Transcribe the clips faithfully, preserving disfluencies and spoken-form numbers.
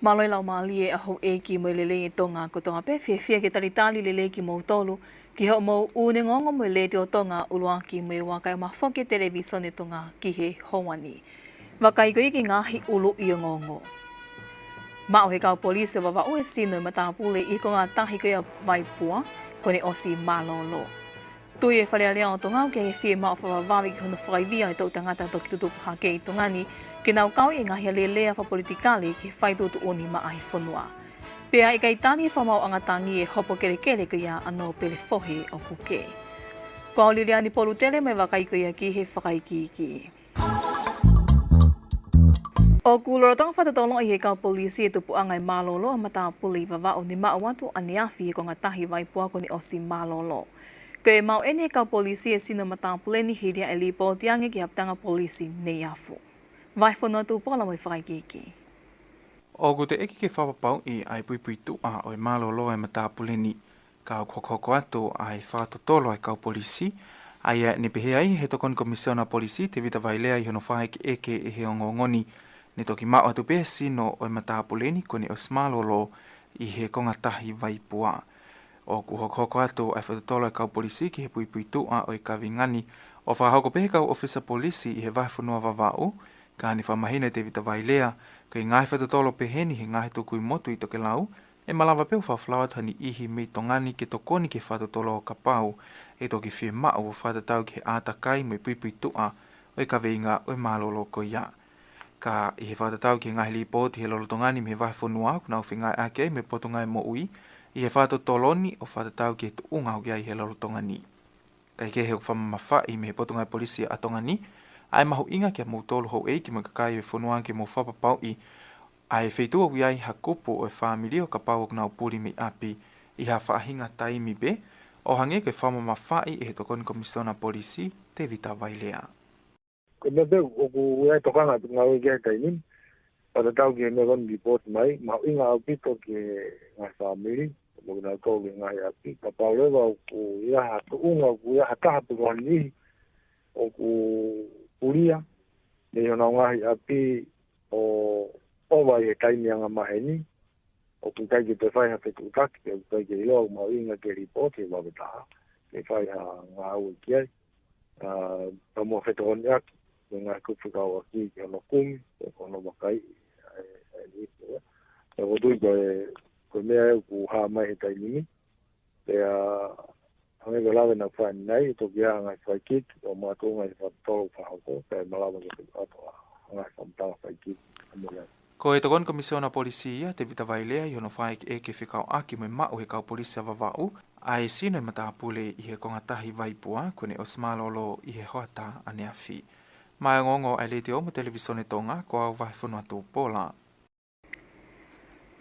Mālō e laumālie ʻa houʻeiki mo e lelei ʻa Tonga kotoa pē, fiefia ke talitali lelei kimoutolu ki hoʻomou ʻū ongoongo mei he Letiō Tonga ʻuluaki mo e ua kae ʻumaʻā foki e Televīsone Tonga ki he ʻaho ni. Vakai ko ia ki he ngaahi ʻuluʻi ongoongo. Maʻu ʻe he kau polisi ʻo Vavaʻu e sino ʻo e matāpule ʻi he konga tahi ko ia Vaipua, kuo ne ʻosi mālōlō. Tui e Fale Alea ʻo Tonga ʻoku ʻi ai e fiemaʻu fakavavevave ki hono fakaivia e toʻu tangata toki tutupu hake ʻi Tonga ni, ke nau kau ʻi he ngaahi alēlea fakapolitikale ki he fai tuʻutuʻuni maʻa e fonua. Pea ʻikai tali e fakamaauʻanga tangi e hopo kelekele ko ia ʻa Nōpele Fohe ʻo Kuke. Ko au Liliani Polutele mo e vakai ko ia ki he fakaikiiki. ʻOku lolotonga fakatotoloʻi ʻe he kau polisi e tupuʻanga e mālōlō ʻa e matāpule ʻi Vavaʻu ne maʻu atu ʻaneafi ʻi he konga tahi Vaipua kuo ne ʻosi mālōlō. Ko e maʻu ʻeni ʻe he kau polisi e sino ʻo e matāpule ni hili ʻa e lipooti ange ki he ʻapitanga polisi Neiafu. Vaifonua Tupola mo e fakaikiiki. ʻOku teʻeki ke fakapapauʻi ʻa e puipuituʻa ʻo e mālōlō ʻa e matāpule ni, ka ʻoku hokohoko atu ʻa e fakatotolo ʻa e kau polisi, ʻa ia ne pehē ai ʻe he Tokoni Komisiona Polisi Tevita Vailea ʻi hono fakaʻekeʻeke ʻe he ongoongo ni, ne toki maʻu atu pē e sino ʻo e matāpule ni kuo ne ʻosi mālōlō ʻi he konga tahi Vaipua. ʻOku hokohoko atu ʻa e fakatotolo ʻa e kau polisi ki he puipuituʻa ʻo e kaveinga ni, ʻo fakahoko pē ʻe he kau ʻōfisa polisi ʻi he vahefonua Vavaʻu, ka ne fakamahino ʻe Tevita Vailea, ko e ngaahi fakatotolo pehē ni ʻi he ngaahi tukui motu ʻi tokelau, ʻe malava pē ʻo fakafolau atu ha niʻihi mei Tonga ni ke tokoni ki he fakatotolo kapau ʻe toki fiemaʻu ʻo fakatatau ki he ʻātakai mo e puipuituʻa ʻo e kaveinga ʻo e mālōlō ko ia. Ka ʻi he fakatatau ki he ngaahi lipooti ʻi he lolotonga ni mei he vahefonua ʻoku nau fengāueʻaki ai mo e Potungāue Moʻui ʻi he fakatotolo ni ʻo fakatatau ki he tuʻunga ʻoku ʻi ai ʻi he lolotonga ni. Kaekehe ʻoku fakamamafaʻi mei he Potungāue Polisi ʻa Tonga ni ʻa e mahuʻinga kiate kimoutolu houʻeiki mo e kakai ʻo e fonua ke mou fakapapauʻi ʻa e feituʻu ʻoku ʻi ai ha kupu ʻo e fāmili ʻo kapau ʻoku nau puli mei ʻapi ʻi ha faʻahinga taimi pē, ʻo hangē ko e fakamamafaʻi ʻe he Tokoni Komisiona Polisi Tevita Vailea. Ko e meʻa pē ʻoku ʻi ai e tokanga ʻa e Potungāue ki ai he taimi ni, fakatatau ki he meʻa ko eni lipooti mai, mahuʻinga ʻaupito ki he ngaahi fāmili, mo kinautolu ki he ngaahi ʻapi, kapau leva ʻoku ʻi ai ha tuʻunga, ʻoku ʻi ai ha taha pe ko ha niʻihi ʻoku pulia mei honau ngaahi ʻapi ʻo ʻova ʻi he taimi angamaheni, ʻoku ʻikai ke toe fai ha fetuʻutaki, ʻoku ʻikai ke ʻiloa ʻoku mahuʻinga ke lipooti he vave taha, ke fai ha ngāue ki ai. ʻA, pea mo e fetokoniʻaki, mo e ngaahi kupu fekauʻaki ki hono kumi, pe ko hono vakaiʻi ʻa e, ʻa e niʻihi ko ia. Pea ʻoku ou tui ko e, ko e meʻa ʻoku hā mai he taimi ni. Pea hangē ko e lave naʻa ku fai ʻanenai, ʻe toki ʻi ai ha ngaahi fakaikiiki, ʻo makatuʻunga ʻi he fakatotolo ʻoku fakahoko, pea ʻe malava ke toe ʻoatu ha ngaahi fakamatala fakaikiiki ʻamui ai. Ko e Tokoni Komisiona Polisi ia, Tevita Vailea, ʻi hono fakaʻekeʻeke fekauʻaki mo e maʻu ʻe he kau polisi ʻa Vavaʻu ʻa e sino ʻo e matāpule ʻi he konga tahi Vaipua kuo ne ʻosi mālōlō ʻi he hoʻatā ʻaneafi. Maʻá e ongoongo ʻa e Letiō mo e Televīsone Tonga, ko au Vaifonua Tupola.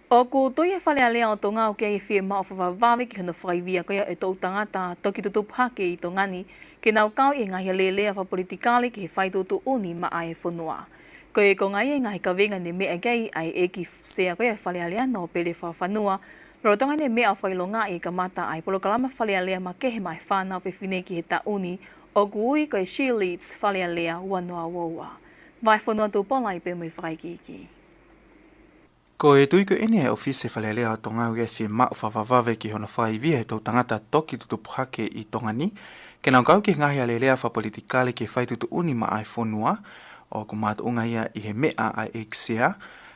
ʻOku tui e Fale Alea ʻo Tonga ʻoku ʻi ai e fiemaʻu fakavavevave ki hono fakaivia ko ia e toʻu tangata toki tutupu hake ʻi Tonga ni, ke nau kau ʻi he ngaahi alēlea fakapolitikale ki he fai tuʻutuʻuni maʻa e fonua. Ko e konga ia e ngaahi kaveinga ne meʻa ki ai ʻa e ʻEiki Sea ko ia e Fale Alea, Nōpele Fakafanua, lolotonga ʻene meʻa ʻo fakaʻilongaʻi e kamata ʻa e polokalama Fale Alea makehe maʻa e fānau fefine ki he taʻu ni, ʻoku ui ko e She Leads Fale Alea ua noa ua ua. Vaifonua Tupola ʻi pē mo e fakaikiiki. Ko e tui ko eni ʻa e ʻŌfisi Fale Alea ʻo Tonga ʻoku ʻi ai e fiemaʻu fakavavevave ki hono fakaivia e toʻu tangata toki tutupu hake ʻi Tonga ni, ke nau kau ki he ngaahi alēlea fakapolitikale ki he fai tuʻutuʻuni maʻa e fonua, ʻoku makatuʻunga ia ʻi he meʻa ʻa e ʻEiki Sea.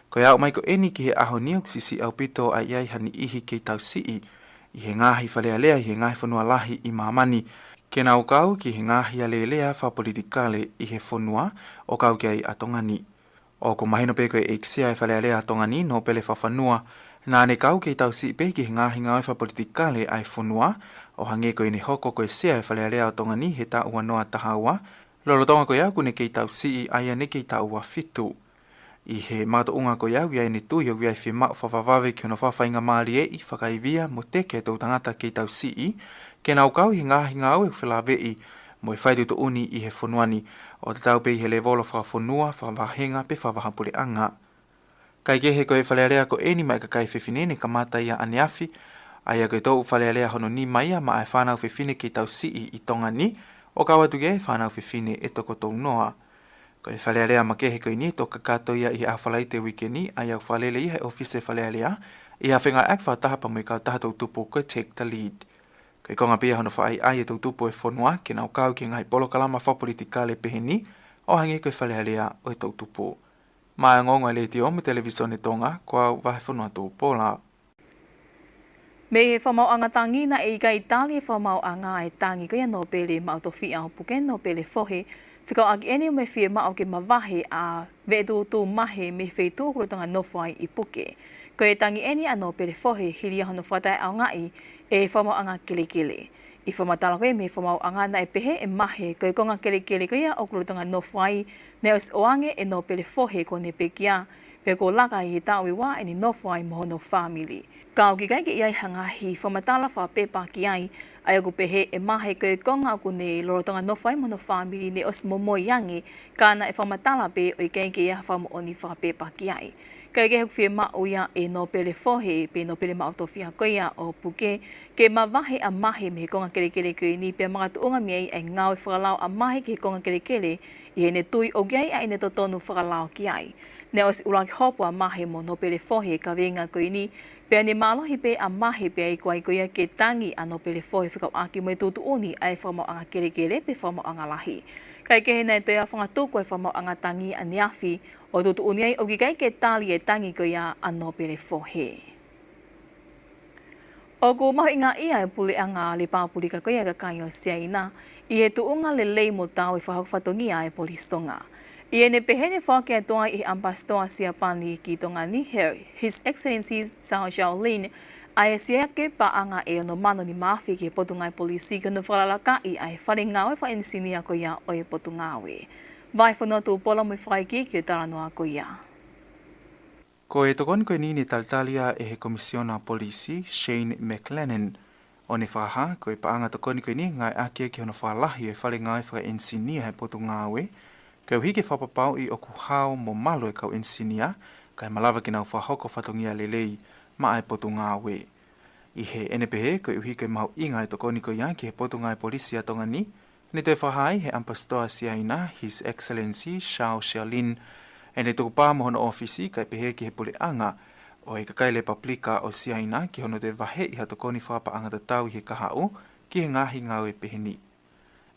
Ko e aʻu mai ko eni ki he ʻaho ni ʻoku siʻisiʻi ʻaupito ʻa e ʻi ai ha niʻihi kei tausiʻi ʻi he ngaahi Fale Alea ʻi he ngaahi fonua lahi ʻi māmani, ke nau kau ki he ngaahi alēlea fakapolitikale ʻi he fonua, ʻo kau ki ai ʻa Tonga ni. ʻOku mahino pē ko e ʻEiki Sea e Fale Alea ʻa Tonga ni, Nōpele Fakafanua, naʻá ne kau kei tausiʻi pē ki he ngaahi ngāue fakapolitikale ʻa e fonua, ʻo hangē ko ʻene hoko ko e Sea e Fale Alea ʻo Tonga ni he taʻu ua noa taha ua, lolotonga ko ia ʻoku ne kei tausiʻi ʻa ia ne kei taʻu ua fitu. ʻI he makatuʻunga ko ia ʻoku ʻi ai ʻene tui ʻoku ʻi ai e fiemaʻu fakavavevave ki hono fakafaingamālieʻi, fakaivia mo teke e toʻu tangata kei tausiʻi, ke nau kau ʻi he ngaahi ngāue ʻoku felāveʻi mo e fai tuʻutuʻuni ʻi he fonua ni, ʻo tatau pē ʻi he lēvolo fakafonua, fakavahenga pe fakavahapuleʻanga. Kaekehe ko e Fale Alea ko eni maʻa e kakai fefine ne kamata ia ʻaneafi, ʻa ia ko e toʻu Fale Alea hono nima ia maʻa e fānau fefine kei tausiʻi ʻi Tonga ni, ʻo kau atu ki ai e fānau fefine ʻe toko tolu noa. Ko e Fale Alea makehe ko eni ʻe toki kakato ia ʻi he ʻaho Falaite uike ni, ʻa ia ʻoku fakalele ia ʻe he ʻōfisi Fale Alea ʻi ha fengāueʻaki fakataha pea mo e kautaha toʻutupu ko e Take the Lead. Ko e konga pē ia hono fakaʻaiʻai ʻe he toʻutupu ʻo e fonua ke nau kau ki he ngaahi polokalama fakapolitikale pehē ni, ʻo hangē ko e Fale Alea ʻo e toʻutupu. Maʻá e ongoongo ʻa e Letiō mo e Televīsone Tonga, ko au Vahefonua Tupola. Mei he fakamaauʻanga tangi, naʻe ʻikai tali ʻe he fakamaauʻanga ʻa e tangi ko ia ʻa Nōpele Maʻu Tofiʻa ʻo Puke Nōpele Fohe, fekauʻaki eni mo e fiemaʻu ke mavahe ʻa Veʻetūtū Mahe mei he feituʻu ʻoku lolotonga nofo ai ʻi Puke. Ko e tangi eni ʻa Nōpele Fohe hili ia hono fakataʻeʻaongaʻi ʻe he fakamaauʻanga kelekele. ʻI he fakamatala ko ia mei he fakamaauʻanga, naʻe pehē ʻe Mahe ko e konga kelekele ko ia ʻoku lolotonga nofo ai, naʻe ʻosi ʻoange ʻe Nōpele Fohe kuó ne pekia, pea kuo laka ʻi he taʻu ʻe ua ʻene nofo ai mo hono fāmili. Ka ʻoku ʻikai ke ʻi ai ha ngaahi fakamatala fakapepa ki ai, ʻa ia ʻoku pehē ʻe Mahe ko e konga ʻokú ne lolotonga nofo ai mo hono fāmili naʻe ʻosi momoi ange, ka naʻe fakamatala pē ʻo ʻikai ke ʻi ai ha fakamoʻoni fakapepa ki ai. Kae kehe, ʻoku fiemaʻu ia ʻe Nōpele Fohe pe Nōpele Maʻu Tofiʻa ko ia ʻo Puke ke mavahe ʻa Mahe mei he konga kelekele ko eni, pea makatuʻunga mei ai ʻa e ngāue fakalao ʻa Mahe ki he konga kelekele, ʻi heʻene tui ʻoku ʻi ai ʻa ʻene totonu fakalao ki ai. Naʻe ʻosi ʻuluaki hopo ʻa Mahe mo Nōpele Fohe he kaveinga ko eni, pea ne mālohi pē ʻa Mahe pea iku ai ko ia ke tangi ʻa Nōpele Fohe fekauʻaki mo e tuʻutuʻuni ʻa e fakamaauʻanga kelekele pe fakamaauʻanga lahi. Kae kehe, naʻe toe fakangatuku e fakamaauʻanga tangi ʻaneafi, ʻo tuʻutuʻuni ai ʻoku ʻikai ke tali e tangi ko ia ʻa Nōpele Fohe. ʻOku mahuʻingaʻia e puleʻanga Lepāpulika ko ia e kakai ʻo Siaina ʻi he tuʻunga lelei mo tau e fakahoko fatongia ʻa e Polisi Tonga. ʻI heʻene pehē ne foaki atu ai ʻe he ʻAmipasitoa Siapani ki Tonga ni, Her-, His Excellency Zhao Xiaolin, ʻa e siʻaki paʻanga ʻe ono mano nima afe ki he Potungāue Polisi ki hono fakalakalakaʻi ʻa e fale ngāue fakaʻenisinia ko ia ʻo e Potungāue. Vahefonua Tupola mo e fakaikiiki ʻo e talanoa ko ia. Ko e tokoni ko eni ne talitali ia ʻe he Komisiona Polisi, Shane McLennan, ʻo ne fakahā ko e paʻanga tokoni ko eni ngāueʻaki ia ki hono fakalahi e fale ngāue fakaʻenisinia he Potungāue, koeʻuhi ke fakapapauʻi ʻoku hao mo malu e kau ʻenisinia, kae malava ke nau fakahoko fatongia lelei maʻá e Potungāue. ʻI heʻene pehē, koeʻuhi ko e mahuʻinga e tokoni ko ia ki he Potungāue Polisi ʻa Tonga ni, ne toe fakahā ʻe he ʻAmipasitoa Siaina, His Excellency Zhao Xiaolin, ʻene tukupā mo hono ʻōfisi kae pehē ki he puleʻanga ʻo e kakai Lepāpulika ʻo Siaina ki hono toe vaheʻi ha tokoni fakapaʻanga tatau ʻi he kahaʻu ki he ngaahi ngāue pehē ni.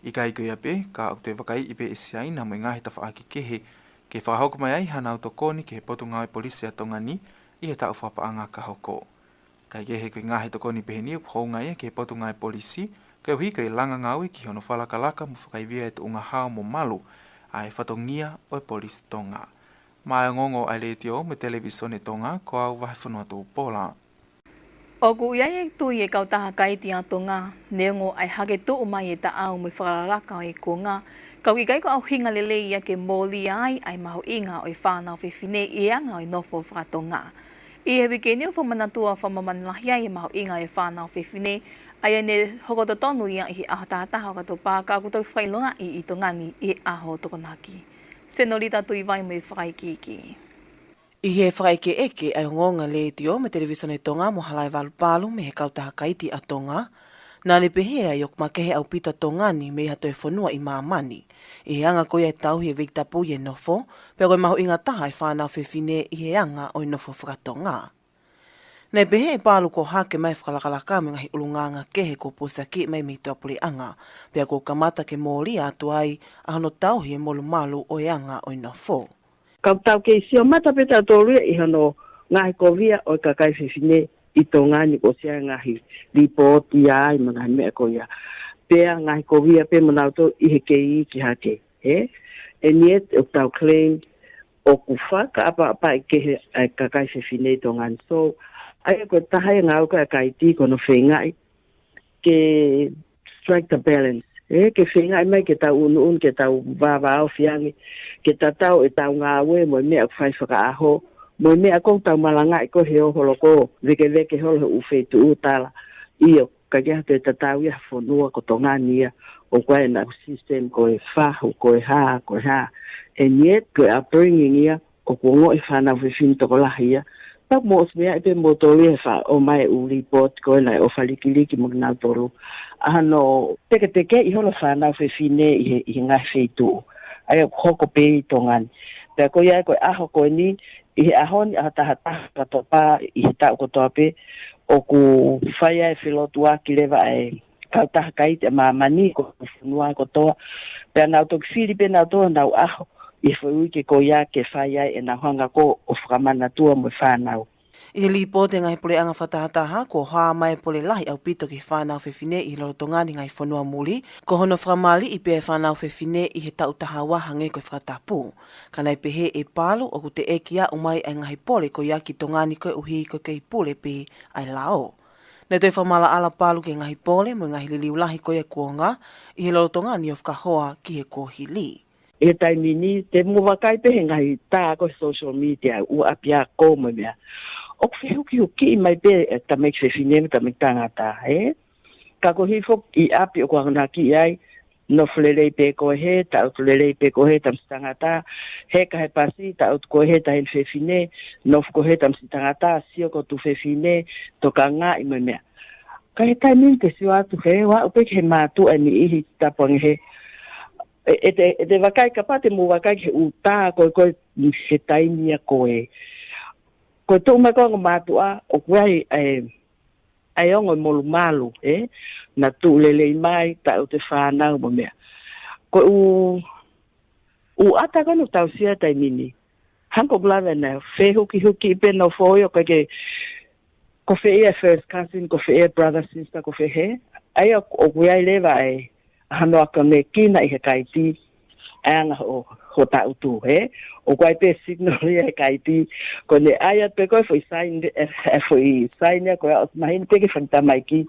ʻIkai ko ia pē, ka ʻoku toe vakaiʻi pē ʻe Siaina mo e ngaahi tafaʻaki kehe ke fakahoko mai ai hanau tokoni ki he Potungāue Polisi ʻa Tonga ni ʻi he taʻu fakapaʻanga ka hoko. Kae kehe, ko e ngaahi tokoni pehē ni ʻoku hounga ia ki he Potungāue Polisi, koeʻuhi ko e langa ngāue ki hono fakalakalaka mo fakaivia e tuʻunga hao mo malu ʻa e fatongia ʻo e Polisi Tonga. Maʻá e ongoongo ʻa e Letiō mo e Televīsone Tonga, ko au Vahefonua Tupola. ʻOku ʻi ai e tui ʻa e kautaha kaiti ʻa Tonga, neongo ʻa e hake tuʻu mai e taʻau mo e fakalakalaka ʻo e kuonga, ka ʻoku ʻikai ko ha ʻuhinga lelei ia ke mōlia ai ʻa e mahuʻinga ʻo e fānau fefine ʻi he anga ʻo e nofo fakatonga. ʻI he uike ni ʻoku fakamanatua fakamāmani lahi ai e mahuʻinga ʻo e fānau fefine, ʻa ia ne hoko totonu ia ʻi he ʻaho taha taha ʻo ʻOkatopa, ka ʻoku toki fakaʻilongaʻi ʻi Tonga ni ʻi he ʻaho Tokonaki. Senolita Tuʻivai mo e fakaikiiki. ʻI he fakaʻekeʻeke ʻa e ongoongo ʻa e Letiō mo e Televīsone Tonga mo Halaevalu Palu mei he kautaha kaiti ʻa Tonga, naʻá ne pehē ai ʻoku makehe ʻaupito ʻa Tonga ni mei ha toe fonua ʻi māmani ʻi he anga ko ia e tauhi e veitapu ʻi he nofo, pea ko e mahuʻinga taha e fānau fefine ʻi he anga ʻo e nofo fakatonga. Naʻe pehē ʻe Palu kuo hake mai e fakalakalaka mo e ngaahi ʻulungaanga kehe kuo pūsiakiʻi mai mei tuʻapuleʻanga, pea kuo kamata ke mōlia atu ai ʻa hono tauhi e molumalu ʻo e anga ʻo e nofo. Ka tau kei sio mata pē tautolu ia ʻi hono ngaahi kovia ʻo e kakai fefine ʻi Tonga ni, ko e hā e ngaahi lipooti ai mo e ngaahi meʻa ko ia. Pea ngaahi kovia pē mo nautolu ʻi he kei iiki hake, ē? And yet, ʻoku tau claim ʻoku fakaʻapaʻapaʻi kehe ʻa e kakai fefine ʻi Tonga ni. So, ʻa ia ko e taha e ngāue ko ē ʻa e kaiti ko hono feingaʻi ke strike the balance. Ē, ke feingaʻi mai ke tau unuunu, ke tau vāvāofi ange, ke tatau ʻetau ngāue mo e meʻa ʻoku fai fakaʻaho, mo e meʻa ʻoku tau malangaʻi ko ē he ʻoho loko, vēkeveke holo he ʻū feituʻu tala. ʻIo, ka ke ha toe tatau ia ha fonua ko Tonga ni ia, ʻoku ʻi ai ʻena ʻū system ko e fahu, ko e hā, ko e hā. And yet, ko e upbringing ia, ʻoku ongoʻi e fānau fefine tokolahi ia. Pea ʻoku mou ʻosi meaʻi pē moutolu ia he faʻa ʻomai e ʻū lipooti ko ē naʻe ʻofa likiliki mo kinautolu. ʻA hono teketekeʻi holo e fānau fefine ʻi he, ʻi he ngaahi feituʻu. ʻa ia ʻoku hoko pē ʻi Tonga ni. Pea ko ia ko e ʻaho ko eni, ʻi he ʻaho ni, ʻaho taha taha ʻOkatopa ʻi he taʻu kotoa pē, ʻoku fai ai e felotuaki leva ʻa e kautaha kaiti ʻa māmani ko e fonua kotoa. Pea nau toki fili pē nautolu honau ʻaho ʻi he foʻi uike ko ia ke fai ai ʻenau hanga ko ē ʻo fakamanatua mo e fānau. ʻI he lipooti ʻa e ngaahi puleʻanga fakatahataha, kuo hā mai e pole lahi ʻaupito ki he fānau fefine ʻi he lolotonga ni he ngaahi fonua muli, ko hono fakamāliʻi pē ʻa e fānau fefine ʻi he taʻu taha ua hangē ko e fakatapu. Ka naʻe pehē ʻe Palu ʻoku teʻeki aʻu mai ʻa e ngaahi pole ko ia ki Tonga ni koeʻuhi ko e kei pule pē ʻa e lao. Naʻe toe fakamaʻalaʻala ʻa Palu ki he ngaahi pole mo e ngaahi liliu lahi ko ia kuo ngā ʻi he lolotonga ni ʻo fakahoa ki he kuohili. ʻI he taimi ni, te mou vakai pē he ngaahi tā ko ē he social media, ʻū ʻapiako mo e meʻa. ʻOku fehukihukiʻi mai pē ʻa e tamaiki fefine mo e tamaiki tangata, ē? Ka ko e hifo ʻi ʻapi ʻoku akonakiʻi ai, nofo lelei pē koe hē, taʻutu lelei pē koe hē, tamaiki tangata, heka he pasi, taʻutu koe hē, taʻahine fefine, nofo koe hē, tamaiki tangata, sio ko e tuofefine, tokangaʻi mo e meʻa. Ka ʻi he taimi ni te sio atu hē, ʻoku aʻu pē ki he mātuʻa ʻe niʻihi tapu ange hē. ʻE, ʻe te, ʻe te vakai kapau te mou vakai ki he ʻū tā ko ē ko ē he taimi ia ko ē. Ko e tuʻu mai ko ē ʻa e ongo mātuʻa, ʻoku ʻi ai, ʻe, ʻa e ongo molumalu, ē? Naʻa tuʻu lelei mai, taʻutu e fānau mo e meʻa. Ko e ʻū, ʻū ʻata ko ē ʻoku tau sio he taimi ni. Hangē ko e lave ʻanenai, fehukihukiʻi pē nofo ʻo ʻikai ke, ko fē ia e first cousin, ko fē ia e brother, sister, ko fē hē. ʻA ia ʻoku, ʻoku ʻi ai leva ʻa e, ʻa hono akonekina ʻi he kaiti, ʻa e anga hoʻo, hoʻo taʻutu, hē. ʻOku ʻi ai pē signal ia he kaiti, ko ʻene ʻai atu pē ko e foʻi sign, ʻe, ʻe foʻi sign ia ko e ʻosi mahino pē ki he faʻahinga tamaiki,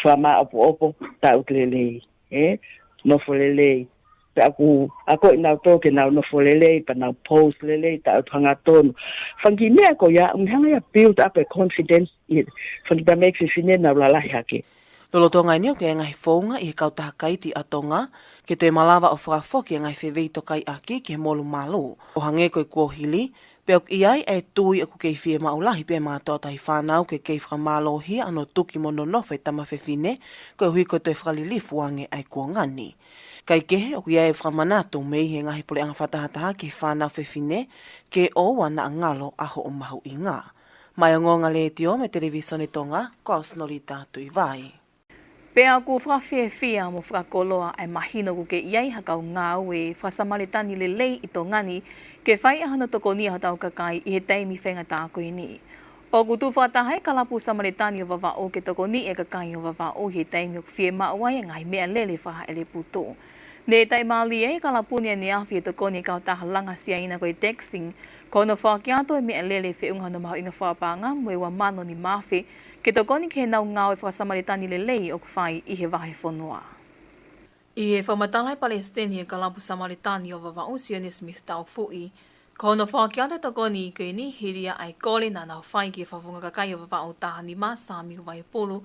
fakamāʻopoʻopo, taʻutu lelei, ē? Nofo lelei. Pea ʻoku akoʻi nautolu ke nau nofo lelei, pea nau pose lelei, taʻutu hangatonu. Faʻahinga meʻa ko ia, ʻoku ne hanga ia ʻo build up e confidence ʻi he faʻahinga tamaiki fefine naʻa nau lalahi hake. Lolotonga eni ʻoku ʻi ai e ngaahi founga ʻi he kautaha kaiti ʻa Tonga, ke toe malava ʻo fakafoki e ngaahi feveitokaiʻaki ki he molumalu. ʻO hangē ko e kuohili, pea ʻoku ʻi ai e tui ʻoku kei fiemaʻu lahi pē ʻa e mātuʻa tahi fānau ke kei fakamālohia hono tuki mo nonofo e tama fefine, koeʻuhi ko e toe fakalilifu ange ʻa e kuonga ni. Kaekehe, ʻoku ʻi ai e fakamanatu mei he ngaahi puleʻanga fakatahataha ki he fānau fefine, ke ʻoua naʻa ngalo ʻa hoʻo mahuʻinga. Maʻá e Ongoongo Letiō mo e Televisone Tonga, ko au Sinolita Tuʻivai. Pea ʻoku fakafiefia mo fakakoloa ʻa e mahino ʻoku kei ʻi ai ha kau ngāue fakasamalitani lelei ʻi Tonga ni, ke fai ʻa hono tokoniʻi ʻa hotau kakai ʻi he taimi faingataʻa ko eni. ʻOku tuʻu fakataha e kalapu Samalitani ʻo Vavaʻu ke tokoniʻi e kakai ʻo Vavaʻu ʻi he taimi ʻoku fiemaʻu ai e ngaahi meʻalele fakahaʻele putu. Ne taʻimālie e kalapu ni ʻaneafi he tokoni e kautaha langa Siaina ko e Taxing, ko hono foaki atu e meʻalele feʻunga hono mahuʻinga fakapaʻanga mo e ua mano nima afe, ke tokoni ki heʻenau ngāue fakasamalitani lelei ʻoku fai ʻi he vahefonua. ʻI he fakamatala ʻa e Palesiteni ʻo e kalapu Samalitani ʻo Vavaʻu, Sione Smith Taufuʻi, ko hono foaki atu e tokoni ko eni hili ia ʻa e kole naʻa nau fai ki he Fakafofonga Kakai ʻo Vavaʻu taha nima, Samiu Vaipulu,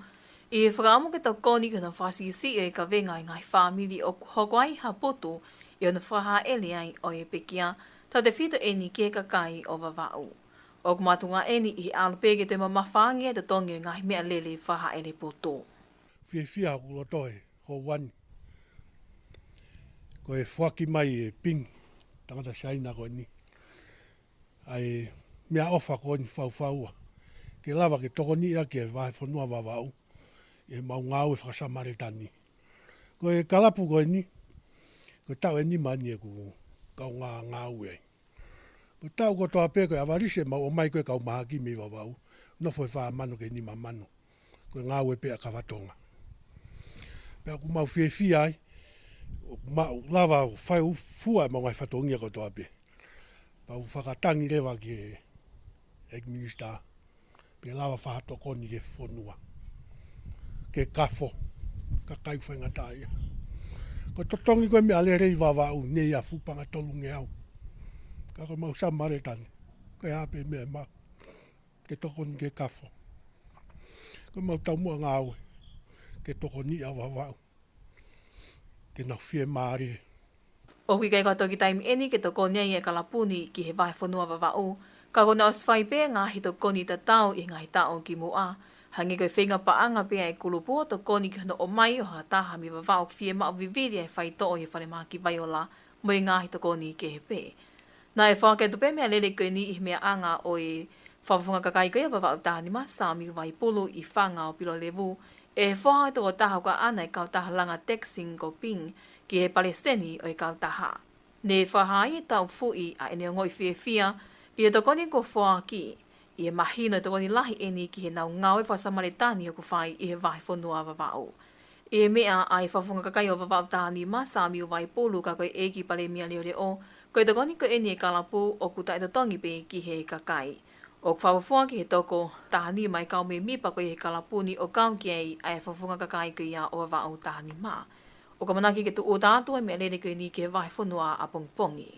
ʻi he fakaʻamu ke tokoni ki hono fakasiʻisiʻi ʻo e kavenga ʻo e ngaahi fāmili ʻoku hoko ai ha putu ʻi hono fakahaʻele ai ʻo e pekia, tautefito eni ki he kakai ʻo Vavaʻu. ʻOku makatuʻunga eni ʻi he ʻalu pē ke toe mamafa ange e totongi ʻo e ngaahi meʻalele fakahaʻele putu. Fiefia hoku loto he houa ni. Ko e foaki mai e Ping, tangata Siaina ko eni, ʻa e meʻaʻofa ko eni faufaua, ke lava ke tokoniʻi ʻaki e vahefonua Vavaʻu ʻi heʻemau ngāue fakasamalitani. Ko e kalapu ko eni, ko e taʻu ʻe nima ni ʻeku kaungā ngāue ai. Ko e taʻu kotoa pē ko e ʻavalisi ʻemau ʻomai ko ē kau mahaki mei Vavaʻu, nofo he fā mano ki he nima mano. Ko e ngāue pē ʻa Kava Tonga. Pea ʻoku mau fiefia ai, ʻoku mau lava ʻo fai ʻo fua ʻemau ngaahi fatongia kotoa pē. Pea u fakatangi leva ki he ʻEiki Minisitā, ke lava fakatokoni ki he fonua, ke kafo, kakai faingataʻaʻia. Ko e totongi ko ē meʻalele ʻi Vavaʻu, ne ʻi ai fuʻu paʻanga tolungeau. Ka ko ʻemau Samalitani, ko e hā pē meʻa ʻe maʻu, ke tokoni ke kafo. Ko ʻemau taumuʻa ngāue, ke tokoniʻi ʻa Vavaʻu, ke nau fiemālie. ʻOku ʻikai ko ha toki taimi eni ke tokoni ai e kalapu ni ki he vahefonua Vavaʻu, ka kuo ʻosi fai pē ngaahi tokoni tatau ʻi he ngaahi taʻu kimuʻa. Hangē ko e feinga paʻanga pē ʻa e kulupu ʻo tokoni ki hono ʻomai ʻo ha taha mei Vavaʻu ʻoku fiemaʻu vivili ʻa e faitoʻo ʻi he Falemahaki Vaiola mo e ngaahi tokoni kehe pē. Naʻe foaki atu pē meʻalele ko eni ʻi he meʻaʻanga ʻo e Fakafofonga Kakai ko ia ʻo Vavaʻu taha nima, Samiu Vaipulu, ʻi Fanga ʻo Pilolevu, ʻe he foha ʻo e tokotaha ʻoku ʻaʻana e kautaha langa Texting ko Bing ki he palesiteni ʻo e kautaha. Ne fakahā ai e taufuʻi ʻa ʻene ongoʻi fiefia ʻi he tokoni kuo foaki, ʻi he mahino e tokoni lahi eni ki heʻenau ngāue faka-Samēlitane ʻoku fai ʻi he vahefonua Vavaʻu. ʻI he meʻa ʻa e Fakafofonga Kakai ʻo Vavaʻu taha nima, Samiu Vaipulu, ka ko e ʻEiki Palēmia Leʻoleʻo, ko e tokoni ko eni ʻa e kalapu ʻoku taʻetotongi pē ki he kakai. ʻOku fakafuofua ki he toko taha nima e kau mēmipa ko ia ʻi he kalapu ni ʻo kau ki ai ʻa e Fakafofonga Kakai ko ia ʻo Vavaʻu taha nima. ʻOku ʻamanaki ke tūʻuta atu e meʻalele ko eni ki he vahefonua ʻapongipongi.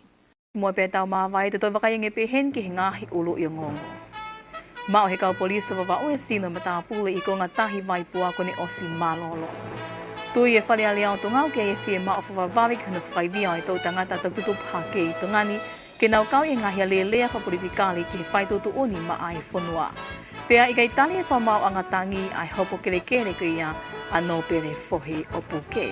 Muʻa pea tau māvae, te tau vakai ange pē heni ki he ngaahi ʻuluʻi ongoongo. Maʻu ʻe he kau polisi ʻo Vavaʻu e sino matāpule ʻi he konga tahi Vaipua kuo ne ʻosi mālōlō. Tui e Fale Alea ʻo Tonga ʻoku ʻi ai e fiemaʻu fakavavevave ki hono fakaivia ʻo e toʻu tangata ʻoku tutupu hake ʻi Tonga ni ke nau kau ʻi he ngaahi alēlea fakapolitikale ki he fai tuʻutuʻuni maʻa e fonua. Pea ʻikai tali ʻe he fakamaauʻanga tangi ʻa e hopo kelekele ko ia ʻa Nōpele Fohe ʻo Puke.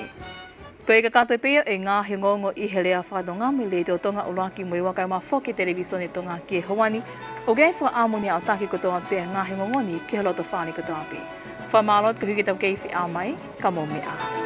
Ko e kakato pē ia ʻo e ngaahi ongoongo ʻi he lea faka-Tonga mei he Letiō Tonga ʻUluaki mo e Ua, kae ʻumaʻā foki e Televīsone Tonga ki he ʻaho ni. ʻOku ʻi ai e fakaʻamu ke ne aʻutaki kotoa pē e ngaahi ongoongo ni ki ho loto fale kotoa pē. Fakamālō atu koeʻuhi ke tau kei feʻao mai, ka mou meʻa ā.